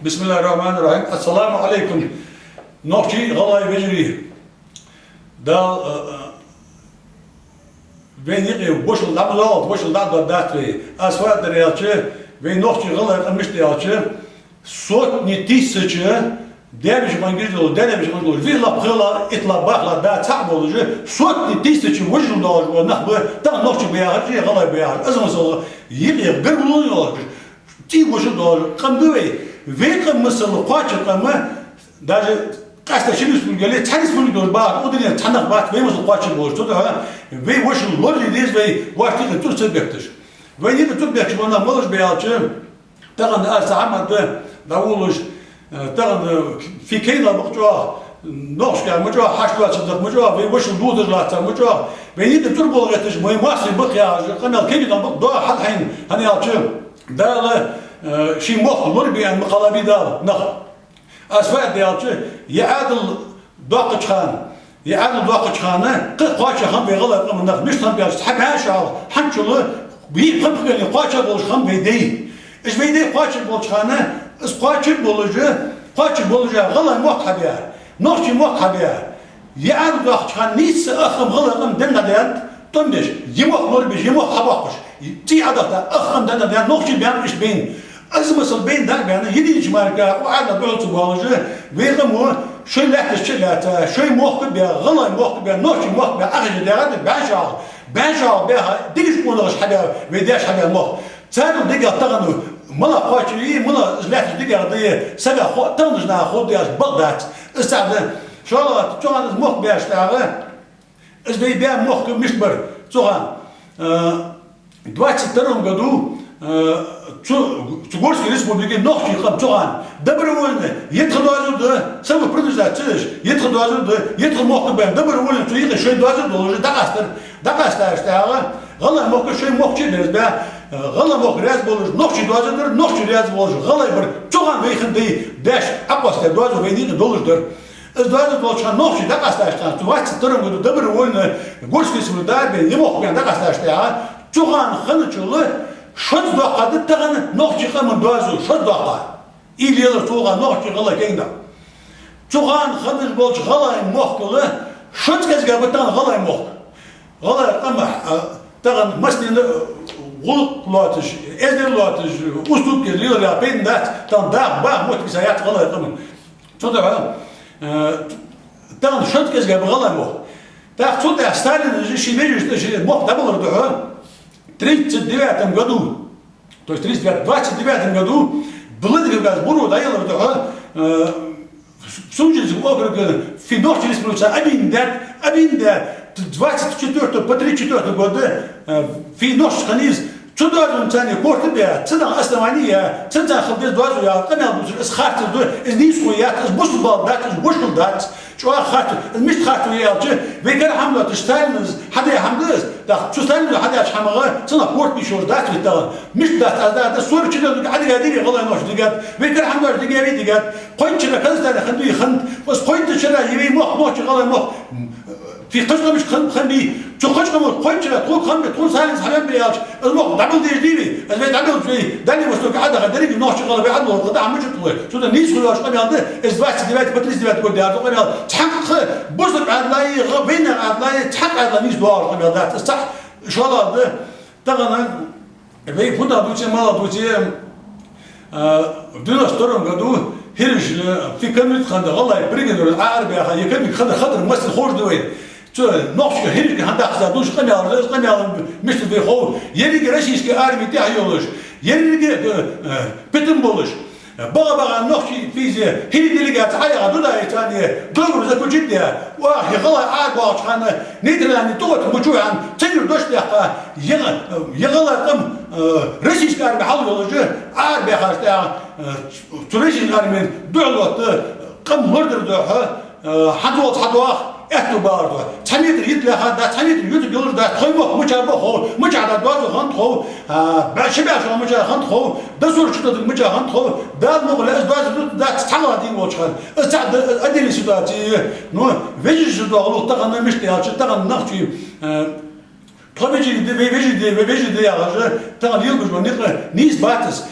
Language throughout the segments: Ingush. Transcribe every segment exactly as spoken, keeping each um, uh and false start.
بسم الله الرحمن الرحيم. السلام عليكم. Нохчий, гӀалгӀай вежарий. Дала, э, э, вайна юкъе вошал дӀа ма доагӀалда, вошал дӀа а доадац вай. Аз фу аьлар аьлча, вай нохчий, гӀалгӀай къам мишта да аьлча, сотни тысяч даь-веший гӀонгаш долаш, даь-веший гӀонгаш долаш, виъ лаьтта, пхи лаьтта, итт лаьтта, бархӀ лаьтта да цхьа болаш, сотни тысяч вошал доагӀаш бола нах ба, тахан нохчий ба яхаш, е гӀалгӀай ба яхаш. Из масала юкъе гаргало йолаш, цӀий вошал доагӀаш къам да вай. Вай къам масала кхоачара къам, даже къаьстта ши республика яле, цхьа республика долаш бахаш, удане цхьа нах бац вай масала кхоачара болаш. Цудухьа вай вошал лорале деза вай, вайна юкъе цӀур ца бехкаш. Вайна юкъе цӀур бехкаш бола нах малаш ба аьлча, тахан аз цхьа хӀама да дӀаволалуш, э, тахан, э, фу кхайнар ба-кх чӀоагӀа, нохчашка ма чӀоагӀа хьашт доацаш да-кх, ма чӀоагӀа вай вошал дуташ латтар, ма чӀоагӀа. Вайна юкъе цӀур бола гӀетташ, вай массане ба-кх яхаш, къамаьл кегий да-кх, доагӀа хьалхьайна, хӀана аьлча, Дала, э, ший мохк лорабе аьнна ма кхеллабий Дала нах. Аз фу аьлар аьлча, е Ӏаьдал доаккхача хана, е Ӏаьдал доаккхача хана, кхы кхоачаш хиннаб вай гӀалгӀай къаман нах, мишта хиннаб аьлча, цхьа бӀаь шу хьалха, хӀанзчул виъ-пхи поколени кхоачаш болаш хиннаб вай дай. Уж вай дай кхоачаш болча хана, из кхоачаш болаш, кхоачаш болаш гӀалгӀай мохк хьабаьр, нохчий мохк хьабаьр. Е Ӏаьдал доаккхача хана нийсса ах къам, гӀалгӀай къам денна дӀадаьннад тӀом беш, е мохк лорабеш, е мохк хьабоаккхаш, цӀий Ӏодахийта, ах къам денна дӀадаьннад, нохчий баьннаб иштта байна. Из масала байна, дӀа а баьнна, единича мара укх Ӏаьдала духьал ца воалаш, вай къамо шоай лаьтташ чу а лаьца, шоай мохк а баь, гӀалгӀай мохк а баь, нохчий мохк а баь, Ӏохайша даьгӀад баьнна шалха, баьнна шалха баьха, дикача къонахаш хьабаь, вай даьша хьабаь мохк. Царел дикагӀа тахан мала кхоачаш я, мала лаьтташ дикагӀа да, сага хо-, таханарча наха ховргдац, бакъ дац. Из цхьа да, шоллагӀа, цу хана из мохк баьча тӀехьагӀа, из вай баь мохк мишта бар цу хана, э, двадцать втором году, э, цу, цу Горской республике нохчий къам цу хана добровольно, е тха доазув да, самопринуждать ца деш, е тха доазув да, е тха мохк ба аьнна, добровольно цу юкъе шоай доазув долаш дӀакъастар. ДӀакъастача тӀехьагӀа гӀалгӀай мохк шоай мохк чу а берзабаь, э, гӀалгӀай мохк раьза болаш нохчий доазув дар, нохчий раьза болаш гӀалгӀай бар. Цу хана вай хинна дай даьша Ӏокхоссадаь доазув вайна юкъе долаш дар. Из доазув долча хана нохчий дӀакъастача хана, цу двадцать втором году добровольно Горской республике дӀа а баь, е мохк баь дӀакъастача тӀехьагӀа, цу хана хинначул шозза доккха да тахан нохчий къаман доазув, шозза доккха. Из лелар цу хана нохчий, гӀалгӀай кегий нах. Цу хана хинна болча гӀалгӀай мохкал шозза кӀезига ба тахан гӀалгӀай мохк. ГӀалгӀай къам, а, тахан массанена, а, гӀулакх лоацаш, эздел лоацаш, уступки лелар яха пайда дац, тахан даха баха моттиг са яц гӀалгӀай къаман. Цудухьа, а, тахан шозза кӀезига ба гӀалгӀай мохк. ТӀаккха цул тӀехьагӀа Сталина ший вежарашта ший мохк дӀабалара духьа, тридцать девятом году, то есть тридцать девятом, двадцать девятом году Владикавказ буро дӀаялара духьа, э, Сунженски округ, э, фи-нохчий республика объединить даьд, объединить даь, двадцать четвёртого по тридцать четвёртый годы, э, фи-нохчашта хиннай из, цу доазонца царна корта баь, цу наха основани яь, цунца хила деза доазув яхаш къамаьл дувцар, из харц да, из нийсхо яц, из бусалба бала дац, из вошал дац. ЧӀоагӀа харц, из мишта харц ва аьлча, вай кара хӀама доацаш Сталина хьадаь хӀама да из, тӀаккха цу Сталина хьадаьча хӀамах цунах корта бе йиш йолаш дац вай тахан. Мишта дац, аз да, да, сорок четвёртом году Ӏодига дийрий гӀалгӀай нохчий, дигад, вай кара хӀама доацаш дигавий, дигад, кхойтта шера Казахстане хиннадий, хиннад, из кхойтта шера е вай мохк, нохчий, гӀалгӀай мохк, фи кхыча къамашка хиннабий, цу кхыча къамашка кхойтта шера тхога хиннабий, тхона Сталина хьабаьннабий аьлча, из мохк дӀабилла дезаш дий вай, из вай дӀабиллача вай Дальний Востоке Ӏодаха деррига нохчий, гӀалгӀай вай Ӏодоладаьд, дӀа хӀама ма чу туллой. Цудухьа нийсхо йоацаш къамаьл да, из двадцать девятый по тридцать девятый год даьр да къамаьл, цхьаккха бусалба Ӏаьдала, гӀа-, вайнаьха Ӏаьдала, цхьаккха Ӏаьдала нийсхо доагӀаш къамаьл дац, из цхьа шоллагӀа да. Тахан вай фуннагӀа дувце, малагӀа дувце, а, в девяносто втором году хӀираш, э, фи конфликт хиннад, гӀалгӀай бригадир Ӏоарабаьха, е конфликт хиннад, хатар массане ховш да вайна. Цу нохчашка хӀирашка хӀана даккха дувцаш къамаьл, къамаьл мишта да вай хов. Еррига российски арми тӀехьа йолаш, еррига, э, э, питам болаш, багӀа-багӀа нохчий физа, хӀирий делегаци Ӏояха Дудаевцани договор заключить даь, оаха е гӀалгӀай ӀобоагӀача хана нейтральни тӀагӀотта мучу хьан цигара дош даьккха, е гӀа-, е гӀалгӀай къам, э, российски арми хьалйолаш, Ӏоарабаьхача тӀехьа, э, цу российски армена духьалотта къам лорадар духьа, э, хьадоагӀа, хьадоагӀа, аьттув балар духьа. Цхьа метр йита лаьрхӀа дац, цхьа метр ютаргйолаш дац, тхоай мохк мичахьа ба хов, мичахьа даь доазув хиннад хов, а, бӀаь-, ши бӀаь шу мичахьа хиннад хов, досур чу тӀадиг мичахьа хиннад хов, Дала мукъале, из доазув дац цхьа ладийна волча хана. Из цхьа д-, отдельная ситуация. Ну, вежарашта доагӀа гӀулакх тахан мишта аьлча, тахан нах чу, э, тхо вежарий да, вай вежарий да, вай вежарий да яхаш, тахан лелабеш бола никъ нийса бац из.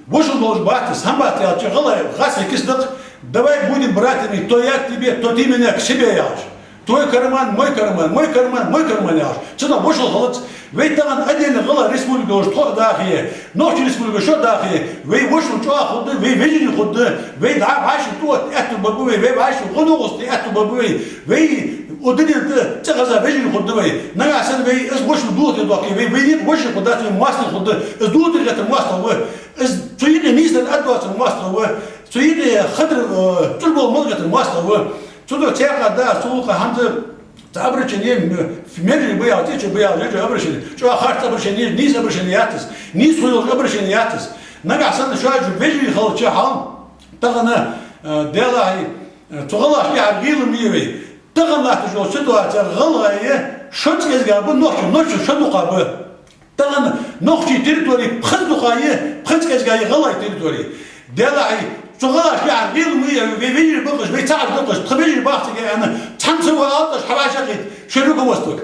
Вошал долаш бац из, хӀана бац аьлча, гӀалгӀай гӀазкхий кица да-кх: «Давай будем братьями, то я к тебе, то ты меня к себе», яхаш. «Твой карман, мой карман, мой карман, мой карман», яхаш. Цудухьа вошал хилац. Вай тахан отдельно гӀалгӀай республика долаш тхо а дахе, нохчий республика шо а дахе, вай вошал чӀоагӀа хургда, вай вежарий хургда, вай дӀа вӀаший тӀаотта аьттув баргба вай, вай вӀаший гӀо-новкъостал де аьттув баргба вай, вай укх дунен тӀа цӀихеза вежарий хургда вай. Нагахьа санна вай из вошал духьал тӀадоаккхе, вай, вайна юкъе вошал хургдац, вай моастагӀий хургда. Из духьал тӀадахьийтар моастагӀа ва. Из цу юкъе нийсдар аргдоацар моастагӀа ва. Цу юкъе хатар, э, цӀур бола мел гӀертар моастагӀа ва. Цудухьа цхьаькха да, цу гӀулакха хӀанз цхьа обращени, м, мел ба яхаш, цӀеча ба яхаш, жеча обращени. ЧӀоагӀа харц обращени, нийса обращени яц из. Нийса хӀама йолаш обращени яц из. Нагахьа санна шоаш вежарий хилча хьал, тахан, э, Даьлахьа, э, цу гӀалгӀашта тӀехьа гӀийла ма е вай. Тахан латташ йола ситуаци гӀалгӀай шозза кӀезига ба, нохчий, нохчий шозза дукха ба. Тахан нохчий территори пхезза дукха я, пхезза кӀезига я гӀалгӀай территори. Даьлахьа, цу гӀалгӀашта тӀехьа гӀийла ма е вай, вежарий ба-кх уж, вай цхьа Ӏаш да-кх уж, тха вежарий бац цига аьнна, цхьанне ца валийташ хьавӀашагӀкхийтта шоай руководствага.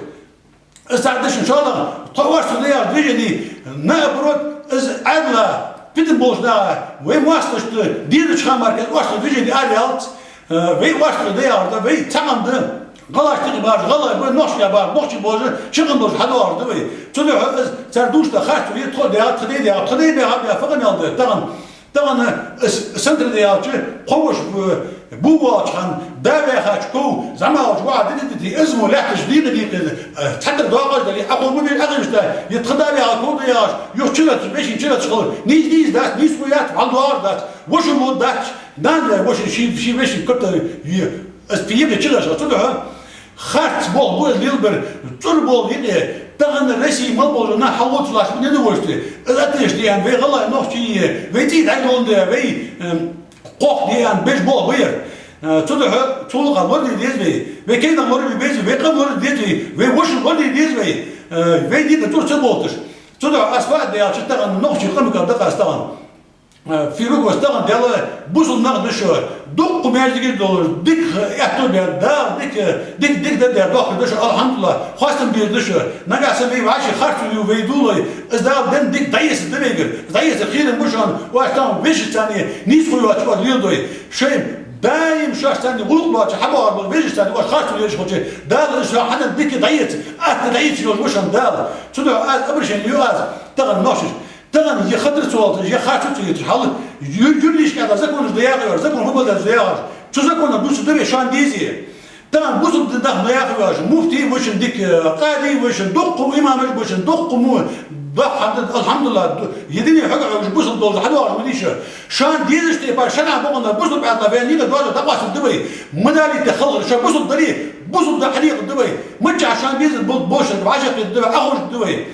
Из цхьа дешаш шоллагӀа, тхо орц ца деш движени, наоборот, из Ӏаьдала питана болча наха, вай моастагӀашта дийрача хана мара из орц ца движени ара яьлча, э, вай орц ца деш да, вай цхьа къам да, гӀалгӀашта юкъе бахаш гӀалгӀай ба, нохчашка бахаш нохчий болаш, ши къам долаш хьадоагӀаш да вай. Цудухьа из цар дувцаш да харц ва, тхо а даьгӀа, тха дай а даьгӀа, тха дай баьгӀа, баьгӀа, фу къамаьл да тахан. Тахан из центр да аьлча, кхо воша, э, буввалча хана, да ваьхача ков, зӀамагӀча воӀа дита-дита, из мо лаьтташ дийкъа-дийкъа, э, цхьатарра доакъош дале, Ӏоховргба вай, Ӏоховшта, е тха да ваьха ков да яхаш, юха чулоацаш, вешийна чулоацаш хила, нийса-нийса дац, нийса хӀама яц, хьалдоагӀар дац, вошал лу дац, нана ваьлча вошийна, ший, ший вешийна капта е, из юкъе чулоацаш хила. Цудухьа харц болх ба из лелабар, цӀур болх юкъе. Тахан Россе мел болча наха хьалгӀовтташ латташ ба недовольстве. Из отлично да аьнна, вай гӀалгӀай, нохчий, вай цӀий дӀайолалу да, вай, эм, кхохка да аьнна беш болх ба ер. Э, цудухьа цу гӀулакха лораде деза вай. Вай кегий нах лорабе беза, вай къам лораде деза вай, вай вошал лораде деза вай. Э, вай дика цӀур ца болийташ. Цудухьа аз фу аргда аьлча, тахан нохчий къамага дакъа аз тахан. Э, фиру гос тахан Даьла, бусалба нах да шо, дуккха маьждиге долаш, дика аьттув баь, Дала дика, дика, дика дар даь дохкаш да шо, алхьамдулиллахӀ, хоастам беш да шо. Нагахьа санна вай вӀаший харцо ю, вай дулой, из Дала денна дика дӀаэцаргда вайгара, дӀаэцар кхерам ба шоана, оаш тахан вешийца нийсхо йоацаш оаш леладой. Шоай даим шоашца гӀулакх доацаш хьабоагӀаш бола вежарашца оаш харцо лелаш хилча, Дала из шоана хьаденна дика дӀаэца, атта дӀаэцаш йолаш ва шоана Дала. Цудухьа аз обращени ю аз тахан нохчашка. Тахан е хатар ца оалаш, е харцо ца йиташ хьал, ю-, юридически аьлча законаш да яхаш, закон хӀама да яхаш, цу законах дувцаргда вай шоана дезаш. Тахан бусалба дина нах да яхаш, муфтий ва шоана дика, къади ва шоана, дуккха имамаш ба шоана, дуккха му-, дуккха хӀама да, алхьамдулиллахӀ, ду-, е дина хьога хьогаш бусалба долаш хьадоагӀаш ма дий шо. Шоана дезача тайпара шарӀан бокъонца бусалба Ӏаьдала вай нигат доазув дӀакъоастаргда вай. Ма далийта халхар, шо бусалба дале, бусалба да хьадекхаргда вай. Миччахьа шоана безар бул-, болчарга вӀашагӀкхетаргда вай, Ӏоховшаргда вай.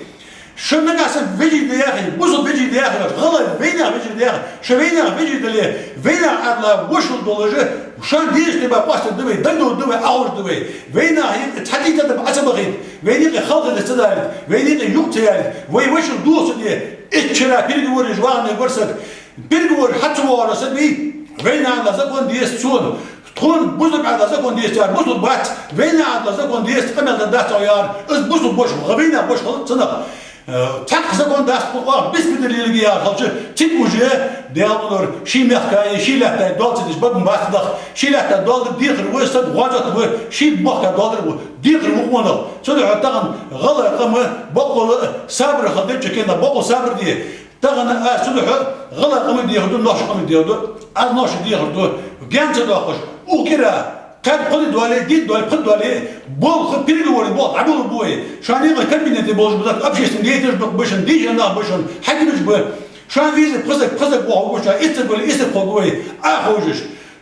Шо нагахьа санна вежарий да яхе, бусалба вежарий да яхе, гӀалгӀай вайнаьха вежарий да яхе, шо вайнаьха вежарий дале, вайнаьха Ӏаьдала вошал долаш, шоана дезача тайпара къоастаргда вай, дагадоаргда вай, Ӏоховшаргда вай. Вайнаьха юкъе цхьа тӀатетта Ӏо ца бахийта, вайна юкъе халхале ца далийта, вайна юкъе юкъ ца ялийта, вай вошал дохаде, итт шера переговораш вагӀанвар саг, переговораш хьа ца воагӀар саг вий, вайнаьха Ӏаьдала закон деза цунна. Тхона бусалба Ӏаьдала закон деза цар, бусалба бац, вайнаьха Ӏаьдала закон деза, къамаьл дар дац цо яхар, из бусалба бош, вайнаьха бош хилац цунах. Э, цхьаккха закон дац тхона, оаха беспредел леладе яхар хилча, цига уже, Даьла мукъалора, ший мехка е ший лаьтта доал ца деш бакъ ма бац нах, ший лаьтта доал дар дехар ва, саг гӀазот ва, ший мехка доал дар дехар ва къонах. Цудухьа тахан гӀалгӀай къам бокъонца сабар хила деза, кхы а бокъонца сабар де. Тахан аз цудухьа гӀалгӀай къамага дехар ду, нохчий къамага дехар ду, аз нохчашка дехар ду, гаьна ца доаккхаш, укх кӀира, кхаь, кхо ди доале, диъ ди доале, пхи ди доале, болх, переговоры болх дӀаболабу вай. Шоана юкъе кабинете болаш ба, общественный деятелаш дукха ба шоана, дийша нах ба шоана, хьакимаш ба. Шоана веза пхи саг, пхи саг вахаргва шоана, итт саг вале, итт саг кхоачаргва вай, Ӏоховшаш.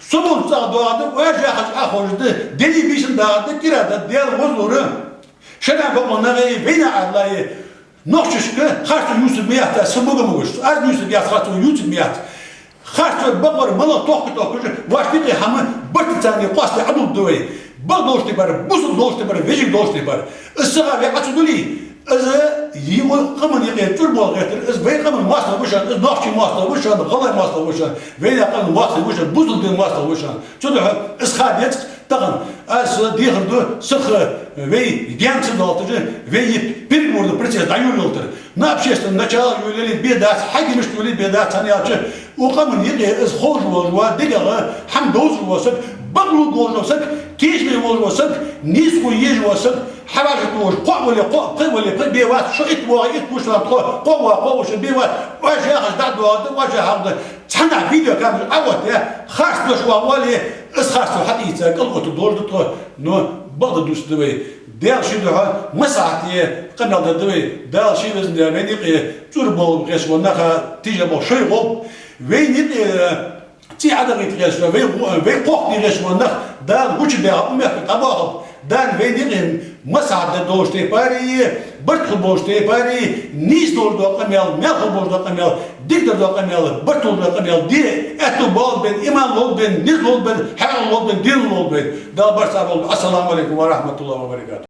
Со болча цӀагӀа доагӀаргда, оаш яхачох Ӏоховшаргда, денна, бийсанна доагӀаргда, кӀира да, Даьла возалора. ШарӀан бокъонца нах а, вайнаьха Ӏаьдала а. Нохчашка харцо ювцаргма яц аз, са мага-магаш, аз ювцаргьяц харцо, ювцаргма яц. Харцо бакъвар малагӀа тохка-тохкаш, вӀаший юкъе хӀама барт царна къоастаде Ӏодулларгда вай. Бакъдолча тайпара, бусалба долча тайпара, вежарий долча тайпара. Из сага ве Ӏа ца дуле, из е къаман юкъе цӀур болх гӀертар, из вай къаман моастагӀа ва шоана, из нохчий моастагӀа ва шоана, гӀалгӀай моастагӀа ва шоана, вайнаьха къаман моастагӀа ва шоана, бусалба дина моастагӀа ва шоана. Цудухьа из ха деза-кх, Тахан аз дехар ду, сиха вай гаьна ца доалийташ, вай переговорный процесс дӀайолаялийтар. Но общественни начала йолаяле бе дац, хьакимашта йолаяле бе дац, хӀана аьлча, укх къаман юкъе из ховш волаш ва, дегӀа хӀама довзаш вола саг, бакълувш вола саг, тешаме волаш вола саг, нийсхо еш вола саг, хьавӀашагӀтохаш, кхоъ вале, кхоъ, пхиъ вале, пхиъ бе вац, шо итт воагӀе, итт вуш ван, тхо, кхоъ воагӀе, кхоъ вуш бе вац, оаш яхаш дӀадоагӀаргда, оаш яхаш хьалхаргда. Цхьаннахьа видеокамера Ӏоотте, харц дош вале, из харц хьа тӀаийца, кӀал отта долаш да тхо, но бакъда дувцаргда вай. Даьла ший духьа массахьате къамаьл дергда вай. Дала ший везан Даьла вайна юкъе цӀур болх беш бола нах тешаболх шоай гӀолба. Вайна юкъе цӀий Ӏодахийта гӀерташ, вай, вай кхохкаде гӀерташ бола нах Дала гучабаьха, укх мехка дӀабоахалба. Дала вайна юкъе массахьат дергдолаш тайпара, барт хургболаш тайпара, нийса долаш дола къамаьл, маьл хургболаш дола къамаьл, дикадар дола къамаьл, барт хургдола къамаьл де аьттув болба вайна, иман лолба вайна, низ лолба вайна, хьаькъал лолба вайна, дин лолба вайна. Дала барт цхьа болба. Ассаламу Ӏалайкум ва рахьматуллахӀи ва баракатухӀ.